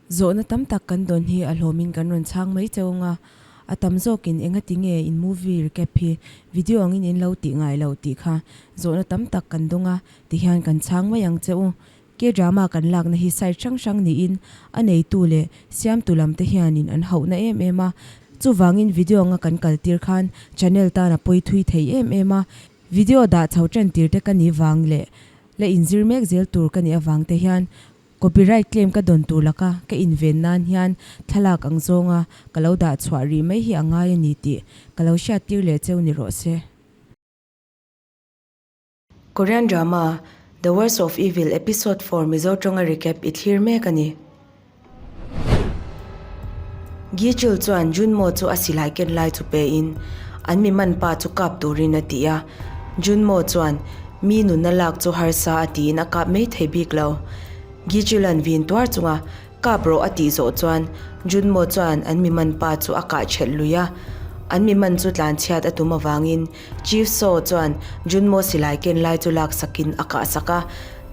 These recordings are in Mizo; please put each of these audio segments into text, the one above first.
Zawhna tam tak kan dawn hi a hlawmin kan rawn chhang mai cheu ang a, a tam zawkin engati nge in movie recap hi video angin in lo tih ngai loh tih kha zawhna tam tak kan dawng a tihian kan chhang mai ang che u. K-drama kan lakna hi site hrang hrang niin a neitu leh siamtu lam te hianin an hauhna em em a, chuvangin video anga kan kaltir khan channel tan a pawi thui thei em em a, video dah chho tan tir te ka nih vang leh la inzir mek zel tur ka nih avang te hian Copyright claim ka dawn tur laka ka inven nan hian thlalak ang zawnga ka lo dah chhuah rih mai hi a ngai a ni tih ka lo hriattir leh cheu ni rawh se. Korean drama The Worst of Evil episode 4 Mizo tawnga recap i thlir mek a ni. Gi Chul chuan Junmo chu a silai ken lai chu pe in an mi man pa chu kap turin a ti a. Junmo chuan mi nunna lak chu harsa a tiin a kap mai thei bik lo. Gi Chul-a'n vin tuar chunga Kap rawh a tih zawh chuan Junmo chuan an mi man pa chu a kah ṭhelh lui a. An mi man chu tlanchhiat a tum avangin Chief Saw chuan Junmo silai ken lai chu laksakin a kahsak a.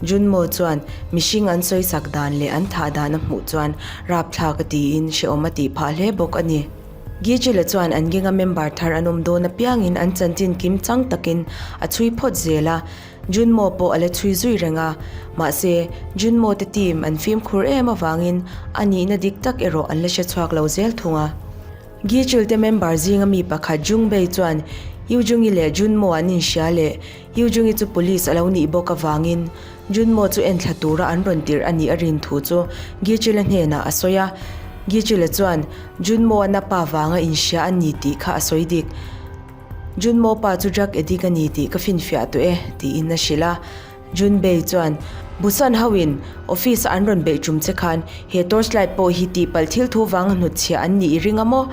Junmo chuan mihring an sawisak dan leh an thah dan a hmuh chuan rapthlak a tiin hrehawm a tih phah hle bawk a ni. Gijila chuan an gang-a member thar an awm dawn apiangin an chanchin kim chang takin a chhui phawt zel a. Junmo pawh a la chhui zui reng a, mahse, Junmo te team an fimkhur em avangin a nihna dik tak erawh an la hre chhuak lo zel thung a. Gichul te member zinga mi pakhat Jungbei chuan Yujungi leh Junmo an inhria leh Yujungi chu police a lo nih bawk avangin Junmo chu enthla tura an rawn tirh a nih a rin thu chu Gichula hnenah a sawi a. Gichula chuan Junmo an a pa vanga inhria a ni tih kha a sawi dik. Junmo pa chu drug addict a ni tih ka finfiah tawh e, tiin a hrilh a. Junbei chuan, Busan hoin office a an rawn beih tum che khan he torchlight pawh hi tihpalh thil thu vanga hnutchhiah an nih i ring a maw?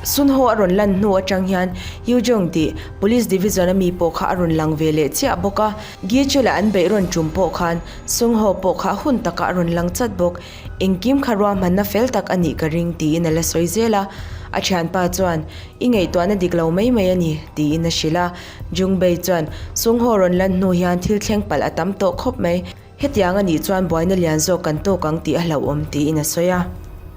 Sunho a rawn lan hnu atang hian Yujong tih Police Division a mi pawh kha a rawn lang ve leh chiah bawk a. Gichul-a an beih rawn tum pawh khan Sungho pawh kha hun takah a rawn lang chat bawk. Engkim kha ruahmanna fel tak a nih ka ring tiin a la sawi zel a. A thianpa chuan, I ngaihtuahna dik lo mai mai a ni, tiin a hrilh a. Jungbei chuan, Sungho rawn lan hnu hian thil thleng palh a tam tawh khawp mai. Hetiang a nih chuan buaina lian zawk kan tawk ang tih a hlauhawm, tiin a sawi a.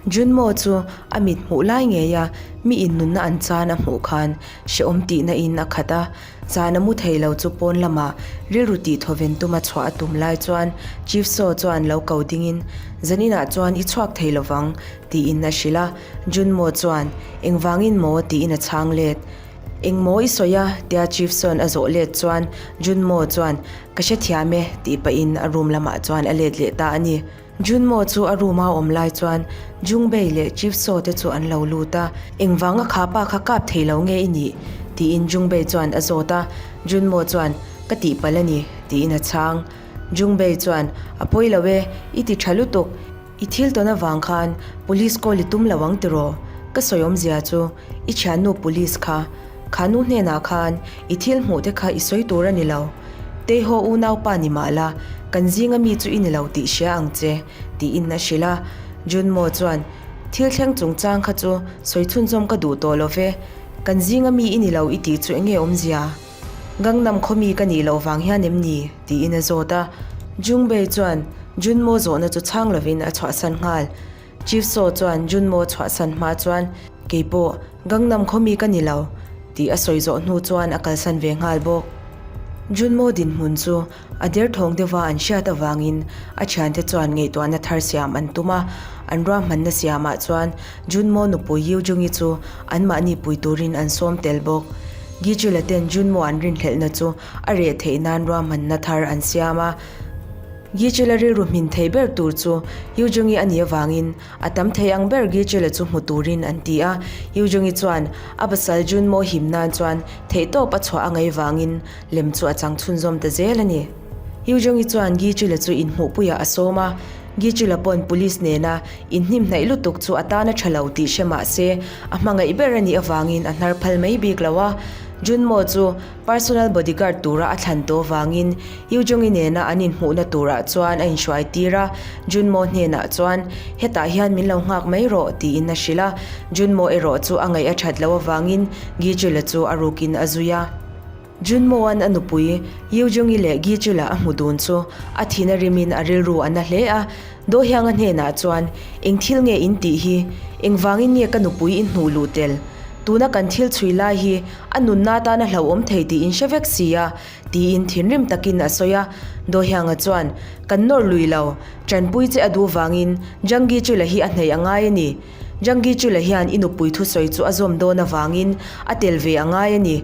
Junmo chu a mit hmuh lai ngei a, mi innunna an chan a hmuh khan hrehawm tihna in a khat a. Zan a mu thei lo chu pawn lamah rilru tih thawven tuma chhuah a tum lai chuan Chief Saw chuan lo ko dingin, Zaninah chuan i chhuak thei lovang, tiin a hrilh a. Junmo chuan, Engvangin maw? tiin a chhang let. Eng maw i sawi a? tia Chief Sawn a zawh let chuan Junmo chuan, Ka hrethiam e, tih pahin a room lamah chuan a let leh ta a ni. Junmo chu a room a awm lai chuan Jungbei leh Chief Saw te chu an lo lut a, Engvanga kha pa kha kap thei lo nge i nih? tiin Jungbei chuan a zawt a, Junmo chuan, Ka tihpalh a ni, tiin a chhang. Jungbei chuan, A pawi lo e, i ti tha lutuk, i thil tawn avang khan police call i tum lo ang tiraw? Ka sawi awmzia chu i thiannu police kha Kha nu hnenah khan i thil hmuh te kha i sawi tur a ni lo. Teihaw unaupa ni mah la, kan zinga mi chu i ni lo tih hria ang che, tiin a hrilh a. Junmo chuan, Thil thleng chungchang kha chu sawi chhunzawm ka duh tawh lo ve. Kan zinga mi i ni lo i tih chu enge awmzia? Gangnam khaw mi ka nih loh vang hian em ni? tiin a zawt a. Jungbei chuan Junmo zawhna chu chhang lovin a chhuahsan nghal. Chief Saw chuan Junmo chhuahsan hma chuan, Kei pawh Gangnam khaw mi ka ni lo, tih a sawi zawh hnu chuan a kalsan ve nghal bawk. Junmo dinhmun chu a derthawng deuha an hriat avangin a thiante chuan ngaihtuahna thar siam an tum a, an ruahmanna siamah chuan Junmo nupui Yu Jungi chu anmahni pui turin an sawm tel bawk. Gichula ten Junmo an rinhlelhna chu a reh theih nan ruahmanna thar an siam a, Gichula rilru hmin thei ber tur chu Yujungi a nih avangin a tam thei ang ber Gichula chu hmu turin an ti a. Yujungi chuan a pasal Junmo him nan chuan theihtawp a chhuah a ngaih vangin lem chu a chang chhunzawm ta zel a ni. Yujungi chuan Gichula chu inhmuhpuiah a sawm a, Gichula pawn police nena inhnimhnaih lutuk chu a tan a tha lo tih hre mah se a hmangaih ber a nih avangin a hnar phal mai bik lo a. Junmo chu Personal bodyguard tura a thlan tawh vangin Yu Jung-i nena an inhmuhna turah chuan a inhruai tir a, Junmo hnenah chuan, Hetah hian min lo nghak mai rawh, tiin a hrilh a. Junmo erawh chu a ngaih a that loh avangin Gi Chula chu a rukin a zui a. Junmo-a'n a nupui Yoo-jung-i leh Gi-chul-a a hmu dun chu a thin a rimin a rilru a na hle a. Do-hyang-a hnenah chuan, Eng thil nge in tih hi? Engvangin nge ka nupui in hnuh luh tel? Tuna kan thil chhui lai hi a nunna atan a hlauhawm thei tih in hre vek si a, tiin thinrim takin a sawi a. Do-hyang-a chuan, Kan nawr lui lo. Tanpui che a duh vangin Jang Gi-chul-a hi a hnaih a ngai a ni. Jang Gi-chul-a hian i nupui thusawi chu a zawm dawn avangin a tel ve a ngai a ni.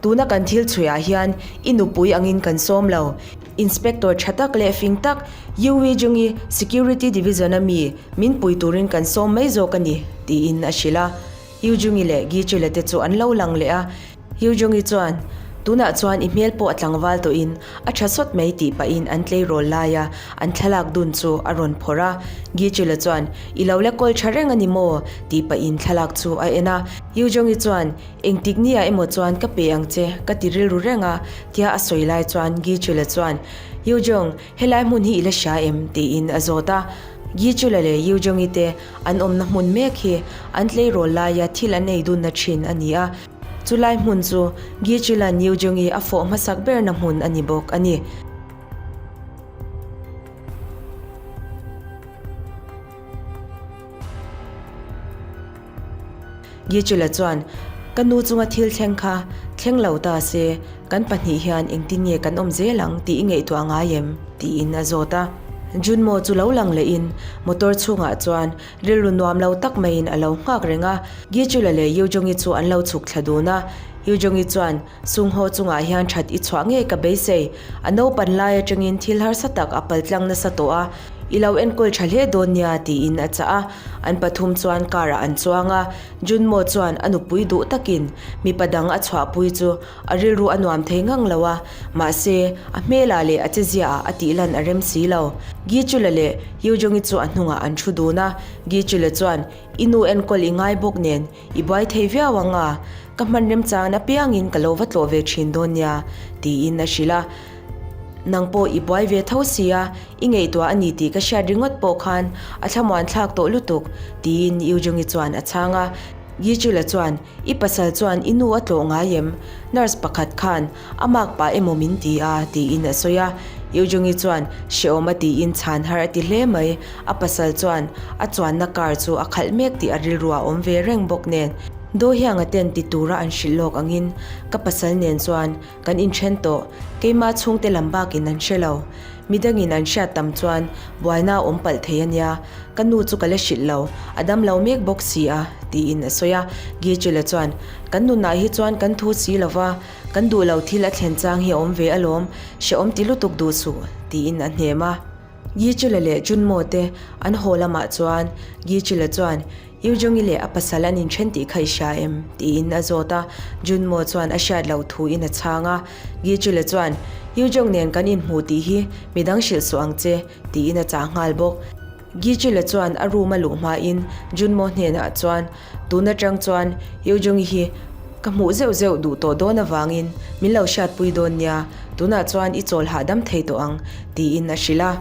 Tuna kan thil chhuiah hian i nupui angin kan sawm lo. Inspector tha tak leh fing tak Yu Wee Jung-i Security Division-a mi min pui turin kan sawm mai zawk a ni, tiin a hrilh a. Yu Jung-i leh Gi Chul-a te chu an lo lang leh a. Yu Jung-i chuan, Tunah chuan i hmel pawh a tlangval tawhin a tha sawt mai tih pahin an tleirawl laia an thlalak dun chu a rawn phawrh a. Gi Chul-a chuan, I lo la kawl tha reng a ni maw? tih pahin thlalak chu a en a. Yu Jung-i chuan, Engtik nia emaw chuan ka pe ang che, ka ti rilru reng a, tia a sawi lai chuan Gi Chula chuan, Yu Jong, helai hmun hi i la hria em? tiin a zawt a. Gi Chula leh Yu Jong-i te an awmna hmun mek hi an tleirawl laia thil an ei dunna thin a ni a. Chulai hmun chu Gi Chula'n Yu Jong-i a fawh hmasak berna hmun a ni bawk a ni. Gichula chuan, Ka nu chunga thil thleng kha thleng lo ta se, kan pahnih hian engtin nge kan awm zel ang tih i ngaihtuah ngai em? tiin a zawt a. Junmo chu lo lang lehin motor chhungah chuan rilru nuam lo tak maiin a lo nghak reng a. Gichula leh Yujongi chu an lo chhuk thla dun a. Yujongi chuan, Sungho chungah hian that i chhuah ngei ka beisei. A naupan lai atangin thil harsa tak a paltlang nasa tawh a, i lo enkawl tha hle dawn nia tiin a chah a. An pathum chuan car ah an chuang a, Junmo chuan a nupui duh takin mipa dang a chhuahpui chu a rilru a nuam thei ngang lo a, mahse a hmelah leh a cheziaah a tihlan a rem si lo. Gichula leh Yujongi chu a hnungah an thu dun a, Gichula chuan I nu enkawl i ngai bawk nen I buai thei viau ang a, ka hman remchang apiangin ka lo va tlawh ve thin dawn nia, tiin a hrilh a. Nang pawh i buai ve tho si a, i ngaihtuah a ni tih ka hriat ringawt pawh khan a thlamuan thlak tawh lutuk, tiin Yu Jungi chuan a chhang a. Yi Chula chuan, I pasal chuan i nu a tlawh ngai em? Nurse pakhat khan A mak pah emaw min ti a, tiin a sawi a. Yu Jungi chuan hrehawm a tiin chhan har a ti hle mai. A pasal chuan a chuanna car chu a khalh mek tih a rilru a awm ve reng bawk nen. Do hianga ten ti tura an hrilh lawk angin ka pasal nen chuan kan inthen tawh, keimah chhungte lam bakin an hre lo. Midangin an hriat tam chuan buaina a awm palh thei a nia, ka nu chu ka la hrilh lo, a dam lo mek bawk si a, tiin a sawi a. Gichula chuan, Kan nunah hi chuan kan thu si lo va, kan duh lo thil a thlen chang hi a awm ve alawm, hrehawm ti lutuk duh suh, tiin a hnem a. Gichula leh Junmo te an haw lamah chuan Gichula chuan, Yujongi leh a pasal an inthen tih kha i hria em? tiin a zawt a, Junmo chuan a hriat loh thuin a chhang a. Gichula chuan, Yujong nen kan inhmu tih hi midang hrilh suh ang che, tiin a chah nghal bawk. Gichula chuan a room a luh hmain Junmo hnenah chuan, Tun atang chuan Yujongi hi ka hmuh zeuh zeuh duh tawh dawn avangin min lo hriatpui dawn nia, tunah chuan i chawl hahdam thei tawh ang, tiin a hrilh a.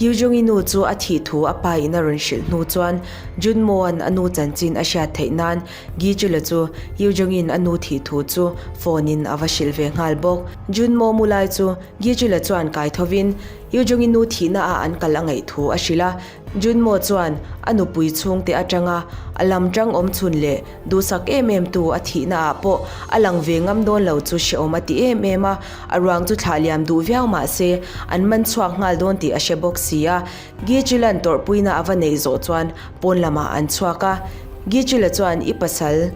Yujongi nu chu a thih thu a pa in a rawn hrilh hnu chuan Junmoan a nu chanchin a hriat theih nan Gichula chu Yujongi'n a nu thih thu chu phone in a va hrilh ve nghal bawk. Junmo mu lai chu Gichula chuan kai thovin Yujongi nu thihna ah an kal a ngaih thu a hrilh a. Junmo chuan a nupui chhungte atanga a lam tang awm chhun leh duhsak em em tu a thihna ah pawh a lang ve ngam dawn lo chu hrehawm a ti em em a, a ruang chu thlah liam duh viau mah se an man chhuak nghal dawn tih a hre bawk si a. Gichila'n tawrhpuina a va neih zawh chuan pawn lamah an chhuak a, Gichila chuan i pasal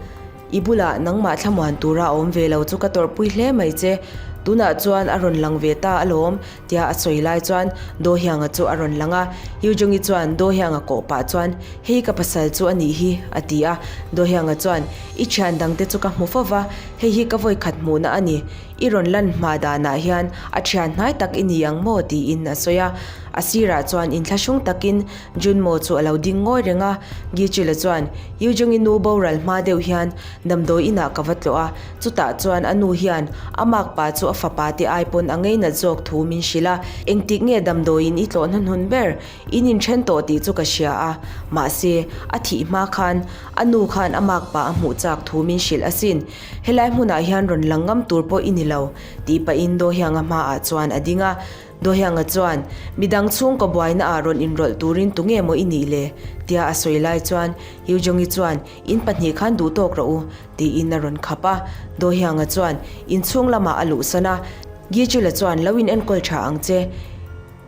I bulah nangmah thlamuan tura a awm ve lo chu ka tawrhpui hle mai che, tunah chuan a rawn lang ve ta alawm, tia a sawi lai chuan Do Hianga chu a rawn lang a. Yu Jungi chuan Do Hianga kawh pah chuan, Hei ka pasal chu a nih hi, a ti a. Do Hianga chuan, I thian dangte chu ka hmu fo va, hei hi ka vawikhat hmuhna a ni. I rawn lan hma danah hian a thian hnai tak i ni ang maw? tiin a sawi a. A sirah chuan inthlahrung takin Junmo chu a lo ding ngawi reng a. Gichula chuan, Yujungi nu boral hma deuh hian damdawi inah ka va tlawh a, chutah chuan a nu hian a makpa chu a fapa te ai pawn a ngeinat zawk thu min hrilh a, engtik nge damdawiin i tlawh hnahnun ber? In inthen tawh tih chu ka hria a, mahse, a thih hma khan a nu khan a makpa a hmuh chak thu min hrilh asin. Helai hmunah hian rawn lang ngam tur pawh i ni lo, tih pahin Dohianga hmaah chuan a ding a. Dohianga chuan, Midang chhungkaw buainaah rawn inrawlh turin tunge maw i nih le? tia a sawi lai chuan Yujungi chuan, In pahnih khan duh tawk rawh u, tiin a rawn khap a. Dohianga chuan inchhung lamah a luhsan a, Gichula chuan lo in enkawl tha ang che.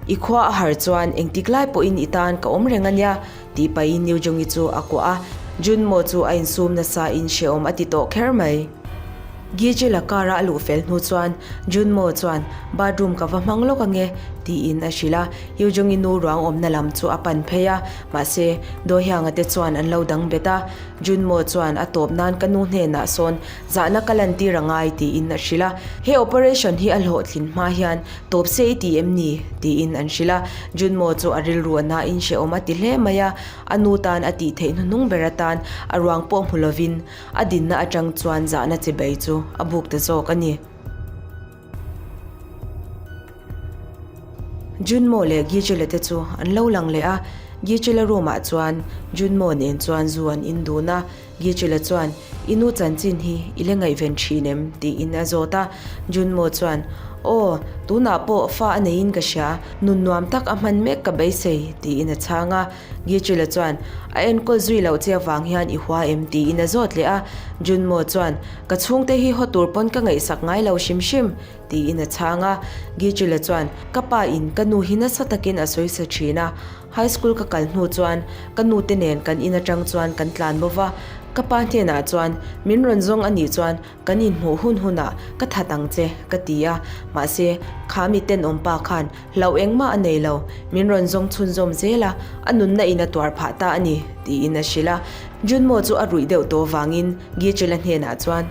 I khua a har chuan engtik lai pawhin i tan ka awm reng a nia, tih pahin New Jungi chu a kuah a, Junmo chu a insum nasa in hrehawm a ti tawh kher mai. Gijila car a a luh fel hnu chuan Junmo chuan bathroom ka va hmang lawk ange, tiin a hrilh a, Yu Jungi nu ruang awmna lam chu a pan phei a, mahse Dohyanga te chuan an lo dang bet a, Junmo chuan a tawp nan ka nu hnenah sawn zahna ka lantir a ngai tiin a hrilh a, he operation hi a hlawhtlin hma hian Tawp se i ti em ni? tiin an hrilh a. Junmo chu a rilru a nain hrehawm a ti hle mai a, a nu tan a tih theih hnuhnung ber atan a ruang pawh hmu lovin a dinna atang chuan zahna chi bei chu a buk ta zawk a ni. Junmo leh Gijela te chu an lo lang leh a, Gijela room ah chuan Junmo nen chuan zu an in dun a. Gichula chuan, I nu chanchin hi i la ngaihven thin em? tiin a zawt a. Junmo chuan, Aw, tunah pawh fa a neiin ka hria, nun nuam tak a hman mek ka beisei, tiin a chhang a. Gichula chuan, A enkawl zui loh che avang hian i hua em? tiin a zawt leh a. Junmo chuan, Ka chhungte hi haw tur pawn ka ngaihsak ngai lo hrim hrim, tiin a chhang a. Gichula chuan, Ka pa in ka nu hi nasa takin a sawi sa thin a, High school ka kal hnu chuan ka nu te nen kan in atang chuan kan tlan bo va, ka pa hnenah chuan min rawn zawng a nih chuan kan inhmuh hun hunah ka that ang che ka ti a, mahse kha mi tenawm pa khan hlauh engmah a nei lo, min rawn zawng chhunzawm zel a, a nunna in a tuar phah ta a ni tiin a hrilh a. Junmo chu a ruih deuh tawh vangin Gichela hnenah chuan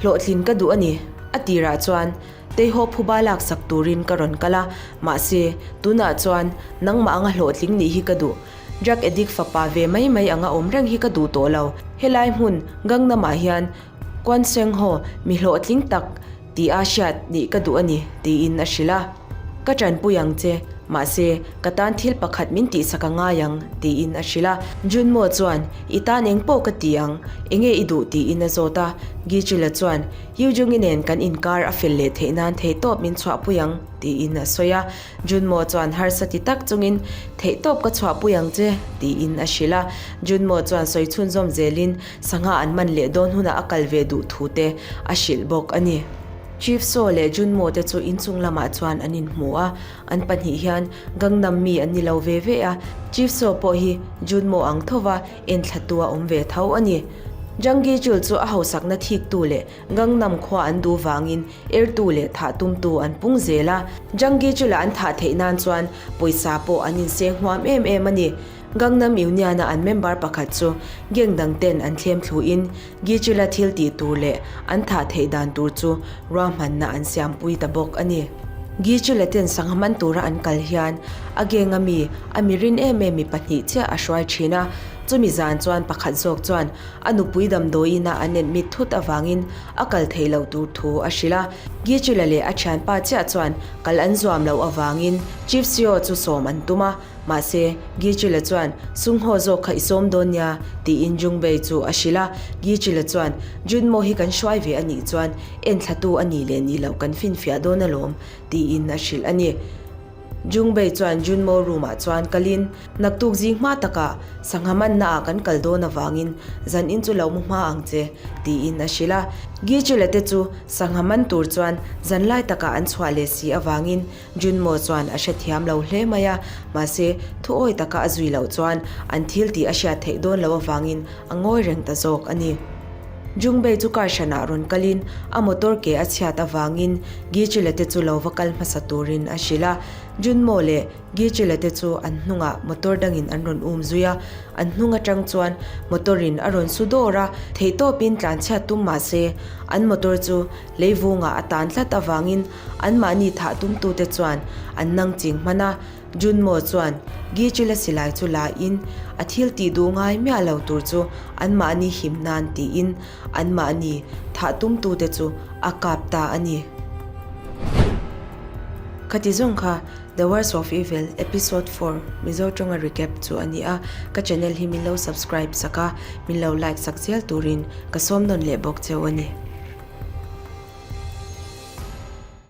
hlawhtlin ka duh a ni a tirah chuan Teihaw phuba laksak turin ka rawn kal a, mahse, tunah chuan nangmah anga hlawhtling nih hi ka duh. Drug addict fapa ve mai mai anga awm reng hi ka duh tawh lo. Helai hmun, Gangnam-ah hian Kwon Seung-ho mi hlawhtling tak tih a hriat nih ka duh a ni, tiin a hrilh a. Ka tanpui ang che, mahse, ka tan thil pakhat min tihsak a ngai ang, tiin a hrilh a. Junmo chuan, I tan eng pawh ka ti ang, enge i duh tiin a zawt a. Gichula chuan, Yujungi nen kan inkar a fel leh theih nan theihtawp min chhuahpui ang, tiin a sawi a. Junmo chuan harsa ti tak chungin, Theihtawp ka chhuahpui ang che, tiin a hrilh a. Junmo chuan sawi chhunzawm zelin sangha an man leh dawn hunah a kal ve duh thu te a hrilh bawk a ni. Chief Saw leh Junmo te chu inchung lamah chuan an inhmu a, an pahnih hian Gangnam mi an ni lo ve ve a, Chief Saw pawh hi Junmo ang thova enthlatu a awm ve tho a ni. Jang Gi-chul chu a hausakna thiktu leh Gangnam khua an duh vangin ertu leh thah tumtu an pung zel a, Jang Gi-chula an thah theih nan chuan pawisa pawh an inseng huam em em a ni. Gangnam Union-a an member pakhat chu gang dang ten an thlem thluin Gi-chula thil tih tur leh an thah theih dan tur chu ruahmanna an siampui ta bawk a ni. Gi-chula ten sangha man tura an kal hian a gang-a mi a mi rin em em mi pahnih chiah a hruai thin a, Chumi zan chuan pakhat zawk chuan a nupui damdawiina an admit thut avangin a kal theih loh tur thu a hrilh a. Gichula leh a thianpa chiah chuan kal an zuam loh avangin Chief Seo chu sawm an tum a, mahse Gichula chuan Sungho zawk kha i sawm dawn nia tiin Jungbei chu a hrilh a. Gichula chuan Junmo hi kan hruai ve a nih chuan enthlatu a nih leh nih loh kan finfiah dawn alawm tiin a hrilh a ni. Jungbei chuan Junmo room ah chuan kalin naktuk zing hma takah sangha manna ah kan kal dawn avangin zan in chu lo mu hma ang che tiin a hrilh a. Gichula te chu sangha man tur chuan zan lai takah an chhuah leh si avangin Junmo chuan a hrethiam lo hle mai a, mahse thu awi taka a zui loh chuan an thil tih a hriat theih dawn loh avangin a ngawi reng ta zawk a ni. Jungbei chu car hranah rawn kalin a motor ke a chhiat avangin Gichila te chu lo va kal hmasa turin a hrilh a. Junmo leh Gichila te chu an hnungah motor dangin an rawn um zui a, an hnung atang chuan motor in a rawn su dawr a, theihtawpin tlanchhiat tum mah se an motor chu leivungah a tan tlat avangin anmahni thah tumtute chuan. an nang ching hman a. Junmo chuan Gichila silai chu la in a thil tih duh ngai miah lo tur chu anmahni him nan tiin anmahni thah tumtute chu a kap ta a ni. Khati zawng kha The Worst of Evil Episode 4 Mizo tawnga recap chu a ni a, ka channel hi min lo subscribe sak a, min lo like sak zel turin ka sawm nawn leh bawk cheu a ni.